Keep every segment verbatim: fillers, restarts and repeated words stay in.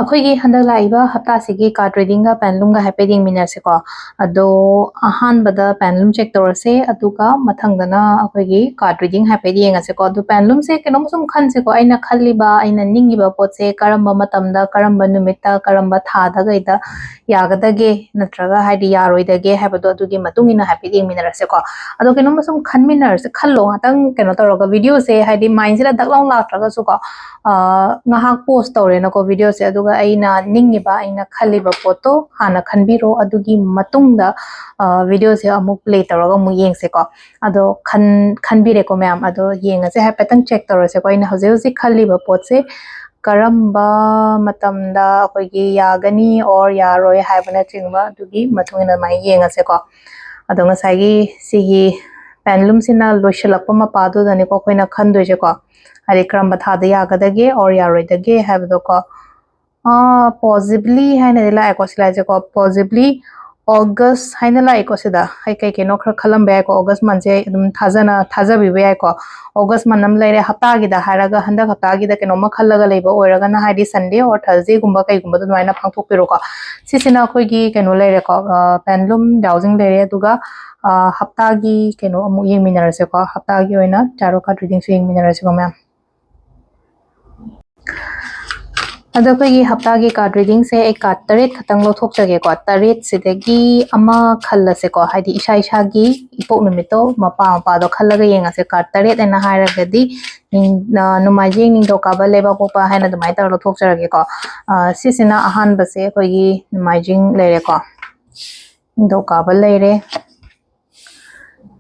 ꯑꯩꯈꯣꯏꯒꯤ ꯍꯟꯗꯛ ꯂꯥꯛꯏꯕ ꯍꯞꯇꯥꯁꯤꯒꯤ card readingꯒ pendulumꯒ ꯍꯥꯏꯐꯦꯠ ꯌꯦꯡꯃꯤꯟꯅꯁꯤꯀꯣ꯫ ꯑꯗꯣ ꯑꯍꯥꯟꯕꯗ pendulum check ꯇꯧꯔꯁꯦ, ꯑꯗꯨꯒ ꯃꯊꯪꯗꯅ ꯑꯩꯈꯣꯏꯒꯤ card reading ꯍꯥꯏꯐꯦꯠ ꯌꯦꯡꯉꯁꯤꯀꯣ꯫ ꯑꯗꯣ pendulumꯁꯦ ꯀꯩꯅꯣꯝ ꯁꯨꯝ ꯈꯟꯁꯤꯀꯣ, ꯑꯩꯅ ꯈꯜꯂꯤꯕ, ꯑꯩꯅ ꯅꯤꯡꯉꯤꯕ ꯄꯣꯠꯁꯦ ꯀꯔꯝꯕ ꯃꯇꯝꯗ, ꯀꯔꯝꯕ ꯅꯨꯃꯤꯠꯇ, ꯀꯔꯝꯕ ꯊꯥꯗ ꯀꯩꯗ ꯌꯥꯒꯗꯒꯦ ꯅꯠꯇ꯭ꯔꯒ ꯍꯥꯏꯗꯤ ꯌꯥꯔꯣꯏꯗꯒꯦ ꯍꯥꯏꯕꯗꯣ ꯑꯗꯨꯒꯤ ꯃꯇꯨꯡ ꯏꯟꯅ ꯍꯥꯏꯐꯦꯠ ꯌꯦꯡꯃꯤꯟꯅꯔꯁꯦꯀꯣ꯫ ꯑꯗꯣ ꯀꯩꯅꯣꯝꯃ ꯁꯨꯝ ꯈꯟꯃꯤꯟꯅꯔꯁꯦ, ꯈꯜꯂꯣ ꯉꯥꯛꯇꯪ ꯀꯩꯅꯣ ꯇꯧꯔꯒ, videoꯁꯦ ꯍꯥꯏꯗꯤ mindꯁꯤꯗ ꯗꯛ ꯂꯥꯎ ꯂꯥꯛꯇ꯭ꯔꯒꯁꯨꯀꯣ, ꯑ, ꯉꯥꯏꯍꯥꯛ pause ꯇꯧꯔꯦꯅꯀꯣ videoꯁꯦ, ꯑꯗꯨꯒ ꯑꯩꯅ ꯅꯤꯡꯉꯤꯕ, ꯑꯩꯅ ꯈꯜꯂꯤꯕ ꯄꯣꯠꯇꯣ ꯍꯥꯟꯅ ꯈꯟꯕꯤꯔꯣ, ꯑꯗꯨꯒꯤ ꯃꯇꯨꯡꯗ, ꯑ, videoꯁꯦ ꯑꯃꯨꯛ play ꯇꯧꯔꯒ ꯑꯃꯨꯛ ꯌꯦꯡꯁꯦꯀꯣ꯫ ꯑꯗꯣ ꯈꯟ-, ꯈꯟꯕꯤꯔꯦꯀꯣ ꯃꯌꯥꯝ, ꯑꯗꯣ ꯌꯦꯡꯉꯁꯦ, ꯍꯥꯏꯐꯦꯠꯇꯪ check ꯇꯧꯔꯁꯦꯀꯣ꯫ ꯑꯩꯅ ꯍꯧꯖꯤꯛ ꯍꯧꯖꯤꯛ ꯈꯜꯂꯤꯕ ꯄꯣꯠꯁꯦ ꯀꯔꯝꯕ ꯃꯇꯝꯗ ꯑꯩꯈꯣꯏꯒꯤ ꯌꯥꯒꯅꯤ or ꯌꯥꯔꯣꯏ ꯍꯥꯏꯕꯅꯆꯤꯡꯕ, ꯑꯗꯨꯒꯤ ꯃꯇꯨꯡ ꯏꯟꯅ ꯑꯗꯨꯃꯥꯏꯅ ꯌꯦꯡꯉꯁꯦꯀꯣ꯫ ꯑꯗꯣ ꯉꯁꯥꯏꯒꯤ ꯁꯤꯒꯤ pendulumꯁꯤꯅ ꯂꯣꯏꯁꯤꯜꯂꯛꯄ ꯃꯄꯥꯗꯨꯗꯅꯤꯀꯣ ꯑꯩꯈꯣꯏꯅ ꯈꯟꯗꯣꯏꯁꯦꯀꯣ, ꯍꯥꯏꯗꯤ ꯀꯔꯝꯕ ꯊꯥꯗ ꯌꯥꯒꯗꯒꯦ or ꯌꯥꯔꯣꯏꯗꯒꯦ ꯍꯥꯏꯕꯗꯣꯀꯣ꯫ ꯑꯥ, possibly ꯍꯥꯏꯅꯗꯤ ꯂꯥꯛꯑꯦꯀꯣ ꯁꯤ ꯂꯥꯏꯁꯦꯀꯣ, possibly August ꯍꯥꯏꯅ ꯂꯥꯛꯑꯦꯀꯣ꯫ ꯁꯤꯗ ꯑꯩ ꯀꯩ ꯀꯩꯅꯣ ꯈꯔ ꯈꯜꯂꯝꯕ ꯌꯥꯏꯀꯣ, August monthꯁꯦ ꯑꯩ ꯑꯗꯨꯝ ꯊꯥꯖꯅ ꯊꯥꯖꯕꯤꯕ ꯌꯥꯏꯀꯣ꯫ August month ꯑꯃ ꯂꯩꯔꯦ, ꯍꯞꯇꯥꯒꯤꯗ ꯍꯥꯏꯔꯒ ꯍꯟꯗꯛ ꯍꯞꯇꯥꯒꯤꯗ ꯀꯩꯅꯣꯝꯃ ꯈꯜꯂꯒ ꯂꯩꯕ ꯑꯣꯏꯔꯒꯅ, ꯍꯥꯏꯗꯤ Sunday or Thursdayꯒꯨꯝꯕ ꯀꯩꯒꯨꯝꯕꯗ ꯑꯗꯨꯃꯥꯏꯅ ꯄꯥꯡꯊꯣꯛꯄꯤꯔꯣꯀꯣ꯫ ꯁꯤꯁꯤꯅ ꯑꯩꯈꯣꯏꯒꯤ ꯀꯩꯅꯣ ꯂꯩꯔꯦꯀꯣ, ꯑ, pendulum dowsing ꯂꯩꯔꯦ, ꯑꯗꯨꯒ, ꯑ, ꯍꯞꯇꯥꯒꯤ ꯀꯩꯅꯣ ꯑꯃꯨꯛ ꯌꯦꯡꯃꯤꯟꯅꯔꯁꯦꯀꯣ, ꯍꯞꯇꯥꯒꯤ ꯑꯣꯏꯅ tarot card readingꯁꯨ ꯌꯦꯡꯃꯤꯟꯅꯔꯁꯤꯀꯣ ꯃꯌꯥꯝ꯫ ꯑꯗꯣ ꯑꯩꯈꯣꯏꯒꯤ ꯍꯞꯇꯥꯒꯤ card readingꯁꯦ ꯑꯩ card ꯇꯔꯦꯠ ꯈꯛꯇꯪ ꯂꯧꯊꯣꯛꯆꯒꯦꯀꯣ꯫ ꯇꯔꯦꯠꯁꯤꯗꯒꯤ ꯑꯃ ꯈꯜꯂꯁꯦꯀꯣ, ꯍꯥꯏꯗꯤ ꯏꯁꯥ ꯏꯁꯥꯒꯤ ꯏꯄꯣꯛ ꯅꯨꯃꯤꯠꯇꯣ, ꯃꯄꯥ ꯃꯄꯥꯗꯣ ꯈꯜꯂꯒ ꯌꯦꯡꯉꯁꯦ꯫ Card ꯇꯔꯦꯠ ꯍꯥꯏꯅ ꯍꯥꯏꯔꯒꯗꯤ ꯅꯤꯡ-, ꯑ, ꯅꯣꯡꯃꯥꯏꯖꯤꯡ, ꯅꯤꯡꯊꯧꯀꯥꯕ, ꯂꯩꯕꯥꯛꯄꯣꯛꯄ ꯍꯥꯏꯅ ꯑꯗꯨꯃꯥꯏꯅ ꯇꯧꯔꯒ ꯂꯧꯊꯣꯛꯆꯔꯒꯦꯀꯣ꯫ ꯑ, ꯁꯤꯁꯤꯅ ꯑꯍꯥꯟꯕꯁꯦ ꯑꯩꯈꯣꯏꯒꯤ ꯅꯣꯡꯃꯥꯏꯖꯤꯡ ꯂꯩꯔꯦꯀꯣ, ꯅꯤꯡꯊꯧꯀꯥꯕ ꯂꯩꯔꯦ,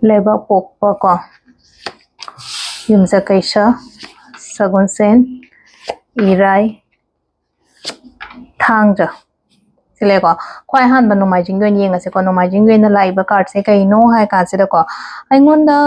ꯂꯩꯕꯥꯛꯄꯣꯛꯄ ꯀꯣ, ꯌꯨꯝꯁꯀꯩꯁ, ꯁꯒꯣꯜꯁꯦꯟ, ꯏꯔꯥꯏ, ꯊꯥꯡꯖ꯫ ꯂꯩꯀꯣ꯫ ꯈ꯭ꯋꯥꯏ ꯑꯍꯥꯟꯕ ꯅꯣꯡꯃꯥꯏꯖꯤꯡꯒꯤ ꯑꯣꯏꯅ ꯌꯦꯡꯉꯁꯤꯀꯣ꯫ ꯅꯣꯡꯃꯥꯏꯖꯤꯡꯒꯤ ꯑꯣꯏꯅ ꯂꯥꯛꯏꯕ cardꯁꯦ ꯀꯩꯅꯣ ꯍꯥꯏ ꯀꯥꯟꯁꯤꯗꯀꯣ, ꯑꯩꯉꯣꯟꯗ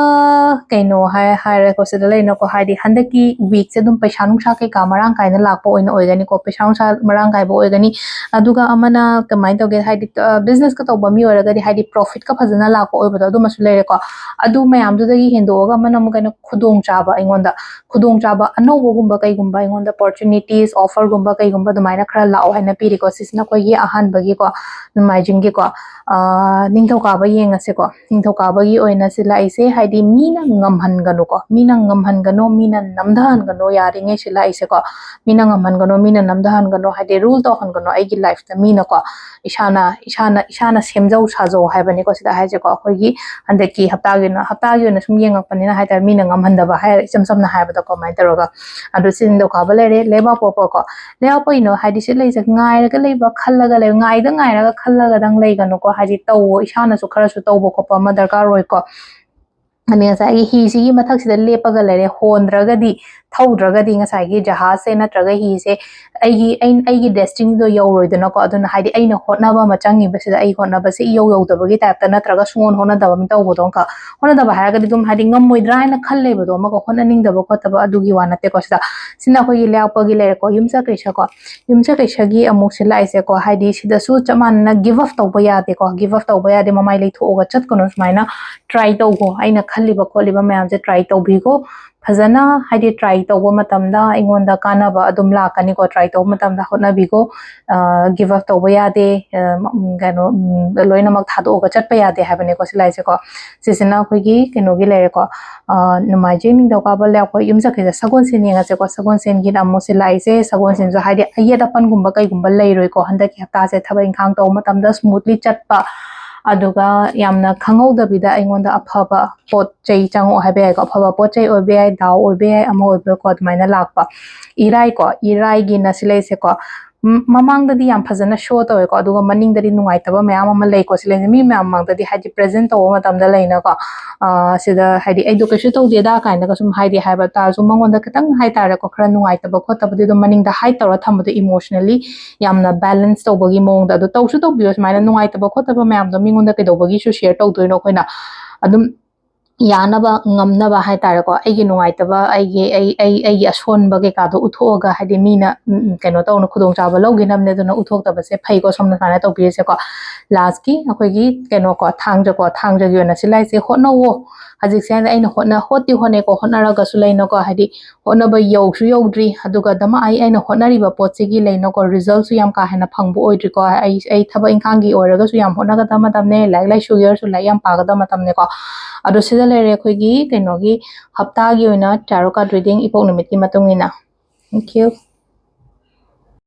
ꯀꯩꯅꯣ ꯍꯥꯏ ꯍꯥꯏꯔꯦꯀꯣ, ꯁꯤꯗ ꯂꯩꯅꯀꯣ, ꯍꯥꯏꯗꯤ ꯍꯟꯗꯛꯀꯤ weekꯁꯦ ꯑꯗꯨꯝ ꯄꯩꯁꯥ ꯅꯨꯡꯁꯥ ꯀꯩꯀꯥ ꯃꯔꯥꯡ ꯀꯥꯏꯅ ꯂꯥꯛꯄ ꯑꯣꯏꯅ ꯑꯣꯏꯒꯅꯤꯀꯣ, ꯄꯩꯁꯥ ꯅꯨꯡꯁꯥ ꯃꯔꯥꯡ ꯀꯥꯏꯕ ꯑꯣꯏꯒꯅꯤ꯫ ꯑꯗꯨꯒ ꯑꯃꯅ ꯀꯃꯥꯏꯅ ꯇꯧꯒꯦ ꯍꯥꯏꯗꯤ, ꯑ, businessꯀ ꯇꯧꯕ ꯃꯤ ꯑꯣꯏꯔꯒꯗꯤ ꯍꯥꯏꯗꯤ profitꯀ ꯐꯖꯅ ꯂꯥꯛꯄ ꯑꯣꯏꯕꯗꯣ ꯑꯗꯨꯃꯁꯨ ꯂꯩꯔꯦꯀꯣ꯫ ꯑꯗꯨ ꯃꯌꯥꯝꯗꯨꯗꯒꯤ ꯍꯦꯟꯗꯣꯛꯑꯒ ꯑꯃꯅ ꯑꯃꯨꯛ ꯀꯩꯅꯣ ꯈꯨꯗꯣꯡꯆꯥꯕ ꯑꯩꯉꯣꯟꯗ, ꯈꯨꯗꯣꯡꯆꯥꯕ ꯑꯅꯧꯕꯒꯨꯝꯕ ꯀꯩꯒꯨꯝꯕ ꯑꯩꯉꯣꯟꯗ opportunities, offerꯒꯨꯝꯕ ꯀꯩꯒꯨꯝꯕ ꯑꯗꯨꯃꯥꯏꯅ ꯈꯔ ꯂꯥꯛꯑꯣ ꯍꯥꯏꯅ ꯄꯤꯔꯤꯀꯣ꯫ ꯁꯤꯁꯤꯅ ꯑꯩꯈꯣꯏꯒꯤ ꯑꯍꯥꯟꯕꯒꯤꯀꯣ, ꯅꯣꯡꯃꯥꯏꯖꯤꯡꯒꯤꯀꯣ, ꯑ, ꯅꯤꯡꯊꯧꯀꯥꯕ ꯌꯦꯡꯉꯁꯤꯀꯣ꯫ ꯅꯤꯡꯊꯧꯀꯥꯕꯒꯤ ꯑꯣꯏꯅ ꯁꯤ ꯂꯥꯛꯏꯁꯦ ꯍꯥꯏꯗꯤ ꯃꯤꯅ ꯉꯝꯍꯟꯒꯅꯨꯀꯣ, ꯃꯤꯅ ꯉꯝꯍꯟꯒꯅꯨ, ꯃꯤꯅ ꯅꯝꯊꯍꯟꯒꯅꯨ, ꯌꯥꯔꯤꯉꯩ ꯁꯤ ꯂꯥꯛꯏꯁꯦꯀꯣ꯫ ꯃꯤꯅ ꯉꯝꯍꯟꯒꯅꯨ, ꯃꯤꯅ ꯅꯝꯊꯍꯟꯒꯅꯨ, ꯍꯥꯏꯗꯤ rule ꯇꯧꯍꯟꯒꯅꯨ ꯑꯩꯒꯤ lifeꯇ ꯃꯤꯅꯀꯣ꯫ ꯏꯁꯥꯅ, ꯏꯁꯥꯅ, ꯏꯁꯥꯅ ꯁꯦꯝꯖꯧ ꯁꯥꯖꯧ ꯍꯥꯏꯕꯅꯤꯀꯣ ꯁꯤꯗ ꯍꯥꯏꯁꯦꯀꯣ꯫ ꯑꯩꯈꯣꯏꯒꯤ ꯍꯟꯗꯛꯀꯤ ꯍꯞꯇꯥꯒꯤ ꯑꯣꯏꯅ, ꯍꯞꯇꯥꯒꯤ ꯑꯣꯏꯅ ꯁꯨꯝ ꯌꯦꯡꯉꯛꯄꯅꯤꯅ ꯍꯥꯏꯇꯥꯔꯦ, ꯃꯤꯅ ꯉꯝꯍꯟꯗꯕ ꯍꯥꯏꯔ ꯏꯆꯝ ꯆꯝꯅ ꯍꯥꯏꯕꯗꯀꯣ, ꯑꯗꯨꯃꯥꯏꯅ ꯇꯧꯔꯒ꯫ ꯑꯗꯨ ꯁꯤ ꯅꯤꯡꯊꯧꯀꯥꯕ ꯂꯩꯔꯦ, ꯂꯩꯕꯥꯛꯄꯣꯛꯄꯀꯣ꯫ ꯂꯩꯕꯥꯛꯄꯣꯛꯄꯒꯤꯅꯣ ꯍꯥꯏꯗꯤ ꯁꯤ ꯂꯩꯁꯦ ꯉꯥꯏꯔꯒ ꯂꯩꯕ, ꯈꯜꯂꯒ ꯂꯩꯕ, ꯉꯥꯏꯗ ꯉꯥꯏꯔꯒ ꯈꯜꯂꯒꯗꯪ ꯂꯩꯒꯅꯨꯀꯣ, ꯍꯥꯏꯗꯤ ꯇꯧꯋꯣ, ꯏꯁꯥꯅꯁꯨ ꯈꯔꯁꯨ ꯇꯧꯕ ꯈꯣꯠꯄ ꯑꯃ ꯗꯔꯀꯥꯔ ꯑꯣꯏꯀꯣ꯫ ꯑꯗꯩ ꯉꯁꯥꯏꯒꯤ ꯍꯤꯁꯤꯒꯤ ꯃꯊꯛꯁꯤꯗ ꯂꯦꯞꯄꯒ ꯂꯩꯔꯦ, ꯍꯣꯟꯗ꯭ꯔꯒꯗꯤ, ꯊꯧꯗ꯭ꯔꯒꯗꯤ ꯉꯁꯥꯏꯒꯤ ꯖꯍꯥꯖꯁꯦ ꯅꯠꯇ꯭ꯔꯒ ꯍꯤꯁꯦ ꯑꯩꯒꯤ, ꯑꯩ-, ꯑꯩꯒꯤ destinyꯗꯣ ꯌꯧꯔꯣꯏꯗꯅꯀꯣ꯫ ꯑꯗꯨꯅ ꯍꯥꯏꯗꯤ ꯑꯩꯅ ꯍꯣꯠꯅꯕ ꯑꯃ ꯆꯪꯉꯤꯕꯁꯤꯗ ꯑꯩ ꯍꯣꯠꯅꯕꯁꯦ ꯏꯌꯧ ꯌꯧꯗꯕꯒꯤ typeꯇ ꯅꯠꯇ꯭ꯔꯒ ꯁꯨꯡꯍꯣꯟ ꯍꯣꯠꯅꯗꯕ ꯃꯤ ꯇꯧꯕꯗꯣ ꯑꯃꯈꯛ꯫ ꯍꯣꯠꯅꯗꯕ ꯍꯥꯏꯔꯒꯗꯤ ꯑꯗꯨꯝ ꯍꯥꯏꯗꯤ ꯉꯝꯃꯣꯏꯗ꯭ꯔꯥ ꯍꯥꯏꯅ ꯈꯜꯂꯦꯕꯗꯣ, ꯑꯃꯒ ꯍꯣꯠꯅꯅꯤꯡꯗꯕ ꯈꯣꯠꯇꯕ ꯑꯗꯨꯒꯤ ꯋꯥ ꯅꯠꯇꯦꯀꯣ꯫ ꯁꯤꯗ, ꯁꯤꯅ ꯑꯩꯈꯣꯏꯒꯤ ꯂꯩꯕꯥꯛꯄꯣꯛꯄꯒꯤ ꯂꯩꯔꯦꯀꯣ꯫ ꯌꯨꯝꯁꯀꯩꯁꯀꯣ, ꯌꯨꯝꯁꯀꯩꯁꯒꯤ ꯑꯃꯨꯛꯁꯦ ꯂꯥꯛꯏꯁꯦꯀꯣ, ꯍꯥꯏꯗꯤ ꯁꯤꯗꯁꯨ ꯆꯞ ꯃꯥꯟꯅꯅ give up ꯇꯧꯕ ꯌꯥꯗꯦꯀꯣ꯫ Give up ꯇꯧꯕ ꯌꯥꯗꯦ, ꯃꯃꯥꯏ ꯂꯩꯊꯣꯛꯑꯒ ꯆꯠꯀꯅꯨ꯫ ꯁꯨꯃꯥꯏꯅ try ꯇꯧꯈꯣ, ꯑꯩꯅ ꯈꯜꯂꯤꯕ ꯈꯣꯠꯂꯤꯕ ꯃꯌꯥꯝꯁꯦ try ꯇꯧꯕꯤꯈꯣ꯫ ꯐꯖꯅ ꯍꯥꯏꯗꯤ try ꯇꯧꯕ ꯃꯇꯝꯗ ꯑꯩꯉꯣꯟꯗ ꯀꯥꯟꯅꯕ ꯑꯗꯨꯝ ꯂꯥꯛꯀꯅꯤꯀꯣ꯫ Try ꯇꯧꯕ ꯃꯇꯝꯗ ꯍꯣꯠꯅꯕꯤꯈꯣ꯫ ꯑ, give up ꯇꯧꯕ ꯌꯥꯗꯦ꯫ ꯑ, ꯀꯩꯅꯣ, ꯎꯝ, ꯂꯣꯏꯅꯃꯛ ꯊꯥꯗꯣꯛꯑꯒ ꯆꯠꯄ ꯌꯥꯗꯦ ꯍꯥꯏꯕꯅꯤꯀꯣ ꯁꯤ ꯂꯥꯏꯁꯦꯀꯣ꯫ ꯁꯤꯁꯤꯅ ꯑꯩꯈꯣꯏꯒꯤ ꯀꯩꯅꯣꯒꯤ ꯂꯩꯔꯦꯀꯣ꯫ ꯑ, ꯅꯣꯡꯃꯥꯏꯖꯤꯡ, ꯅꯤꯡꯊꯧꯀꯥꯕ, ꯂꯩꯕꯥꯛꯄꯣꯛꯄ, ꯌꯨꯝꯁꯀꯩꯁ, ꯁꯒꯣꯜꯁꯦꯟ ꯌꯦꯡꯉꯁꯦꯀꯣ꯫ ꯁꯒꯣꯜꯁꯦꯟꯒꯤꯅ ꯑꯃꯨꯛ ꯁꯤ ꯂꯥꯛꯏꯁꯦ꯫ ꯁꯒꯣꯜꯁꯦꯟꯁꯨ ꯍꯥꯏꯗꯤ ꯑꯌꯦꯠ ꯑꯄꯟꯒꯨꯝꯕ ꯀꯩꯒꯨꯝꯕ ꯂꯩꯔꯣꯏꯀꯣ꯫ ꯍꯟꯗꯛꯀꯤ ꯍꯞꯇꯥꯁꯦ ꯊꯕꯛ ꯏꯪꯈꯥꯡ ꯇꯧꯕ ꯃꯇꯝꯗ smoothly ꯆꯠꯄ, ꯑꯗꯨꯒ ꯌꯥꯝꯅ ꯈꯪꯍꯧꯗꯕꯤꯗ ꯑꯩꯉꯣꯟꯗ ꯑꯐꯕ ꯄꯣꯠ ꯆꯩ ꯆꯪꯉꯛꯑꯣ ꯍꯥꯏꯕ ꯌꯥꯏꯀꯣ꯫ ꯑꯐꯕ ꯄꯣꯠ ꯆꯩ ꯑꯣꯏꯕ ꯌꯥꯏ, ꯗꯥꯎ ꯑꯣꯏꯕ ꯌꯥꯏ, ꯑꯃ ꯑꯣꯏꯕꯀꯣ, ꯑꯗꯨꯃꯥꯏꯅ ꯂꯥꯛꯄ꯫ ꯏꯔꯥꯏꯀꯣ, ꯏꯔꯥꯏꯒꯤꯅ ꯁꯤ ꯂꯩꯁꯦꯀꯣ꯫ ꯃꯃꯥꯡꯗꯗꯤ ꯌꯥꯝ ꯐꯖꯅ ꯁꯣ ꯇꯧꯋꯦꯀꯣ, ꯑꯗꯨꯒ ꯃꯅꯤꯡꯗꯗꯤ ꯅꯨꯡꯉꯥꯏꯇꯕ ꯃꯌꯥꯝ ꯑꯃ ꯂꯩꯀꯣ꯫ ꯁꯤ ꯂꯩꯅ ꯃꯤ ꯃꯌꯥꯝ ꯃꯃꯥꯡꯗꯗꯤ ꯍꯥꯏꯗꯤ ꯄ꯭ꯔꯦꯖꯦꯟ ꯇꯧꯕ ꯃꯇꯝꯗ ꯂꯩꯅꯀꯣ, ꯁꯤꯗ ꯍꯥꯏꯗꯤ ꯑꯩꯗꯣ ꯀꯩꯁꯨ ꯇꯧꯗꯦꯗ ꯀꯥꯏꯅꯒ ꯁꯨꯝ ꯍꯥꯏꯗꯤ ꯍꯥꯏꯕ ꯇꯥꯔꯁꯨ, ꯃꯉꯣꯟꯗ ꯈꯤꯇꯪ ꯍꯥꯏꯇꯥꯔꯦꯀꯣ, ꯈꯔ ꯅꯨꯡꯉꯥꯏꯇꯕ ꯈꯣꯠꯇꯕꯗꯤ ꯑꯗꯨꯝ ꯃꯅꯤꯡꯗ ꯍꯥꯏꯠ ꯇꯧꯔ ꯊꯝꯕꯗꯣ, ꯏꯃꯣꯁꯅꯦꯜꯂꯤ ꯌꯥꯝꯅ ꯕꯦꯂꯦꯟꯁ ꯇꯧꯕꯒꯤ ꯃꯑꯣꯡꯗ꯫ ꯑꯗꯨ ꯇꯧꯁꯨ ꯇꯧꯕꯤꯌꯣ, ꯁꯨꯃꯥꯏꯅ ꯅꯨꯡꯉꯥꯏꯇꯕ ꯈꯣꯠꯇꯕ ꯃꯌꯥꯝꯗꯣ ꯃꯤꯉꯣꯟꯗ ꯀꯩꯗꯧꯕꯒꯤꯁꯨ ꯁꯤꯌꯔ ꯇꯧꯗꯣꯏꯅꯣ? ꯑꯩꯈꯣꯏꯅ ꯑꯗꯨꯝ ꯌꯥꯅꯕ ꯉꯝꯅꯕ ꯍꯥꯏꯇꯥꯔꯦꯀꯣ, ꯑꯩꯒꯤ ꯅꯨꯡꯉꯥꯏꯇꯕ, ꯑꯩꯒꯤ ꯑꯩ ꯑꯩ ꯑꯩꯒꯤ ꯑꯁꯣꯟꯕ ꯀꯩꯀꯥꯗꯣ ꯎꯠꯊꯣꯛꯑꯒ, ꯍꯥꯏꯗꯤ ꯃꯤꯅ ꯎꯝ, ꯎꯝ, ꯀꯩꯅꯣ ꯇꯧꯅ ꯈꯨꯗꯣꯡꯆꯥꯕ ꯂꯧꯈꯤꯅꯕꯅꯦ꯫ ꯑꯗꯨꯅ ꯎꯠꯊꯣꯛꯇꯕꯁꯦ ꯐꯩꯀꯣ, ꯁꯣꯝꯅ ꯁꯨꯃꯥꯏꯅ ꯇꯧꯕꯤꯔꯤꯁꯦꯀꯣ꯫ ꯂꯥꯁꯀꯤ ꯑꯩꯈꯣꯏꯒꯤ ꯀꯩꯅꯣꯀꯣ, ꯊꯥꯡꯖꯀꯣ, ꯊꯥꯡꯖꯒꯤ ꯑꯣꯏꯅ ꯁꯤ ꯂꯥꯏꯁꯦ ꯍꯣꯠꯅꯧꯋꯣ꯫ ꯍꯧꯖꯤꯛꯁꯦ ꯍꯥꯏꯗꯤ ꯑꯩꯅ ꯍꯣꯠꯅ ꯍꯣꯠꯇꯤ ꯍꯣꯠꯅꯩꯀꯣ, ꯍꯣꯠꯅꯔꯒꯁꯨ ꯂꯩꯅꯀꯣ, ꯍꯥꯏꯗꯤ ꯍꯣꯠꯅꯕ ꯌꯧꯁꯨ ꯌꯧꯗ꯭ꯔꯤ, ꯑꯗꯨꯒ ꯗꯃꯥ ꯑꯩ ꯑꯩꯅ ꯍꯣꯠꯅꯔꯤꯕ ꯄꯣꯠꯁꯤꯒꯤ ꯂꯩꯅꯀꯣ, ꯔꯤꯖꯜꯁꯨ ꯌꯥꯝ ꯀꯥ ꯍꯦꯟꯅ ꯐꯪꯕ ꯑꯣꯏꯗ꯭ꯔꯤꯀꯣ꯫ ꯑꯩ ꯑꯩ ꯊꯕꯛ ꯏꯪꯈꯥꯡꯒꯤ ꯑꯣꯏꯔꯒꯁꯨ ꯌꯥꯝ ꯍꯣꯠꯅꯒꯗꯕ ꯃꯇꯝꯅꯦ, ꯂꯥꯏꯔꯤꯛ ꯂꯥꯏꯁꯨꯒꯤ ꯑꯣꯏꯔꯁꯨ ꯂꯥꯏꯔꯤꯛ ꯌꯥꯝ ꯄꯥꯒꯗꯕ ꯃꯇꯝꯅꯦꯀꯣ꯫ ꯑꯗꯣ ꯁꯤꯗ ꯂꯩꯔꯦ ꯑꯩꯈꯣꯏꯒꯤ ꯀꯩꯅꯣꯒꯤ ꯍꯞꯇꯥꯒꯤ ꯑꯣꯏꯅ tarot card reading ꯏꯄꯣꯛ ꯅꯨꯃꯤꯠꯀꯤ ꯃꯇꯨꯡ ꯏꯟꯅ꯫ Thank you꯫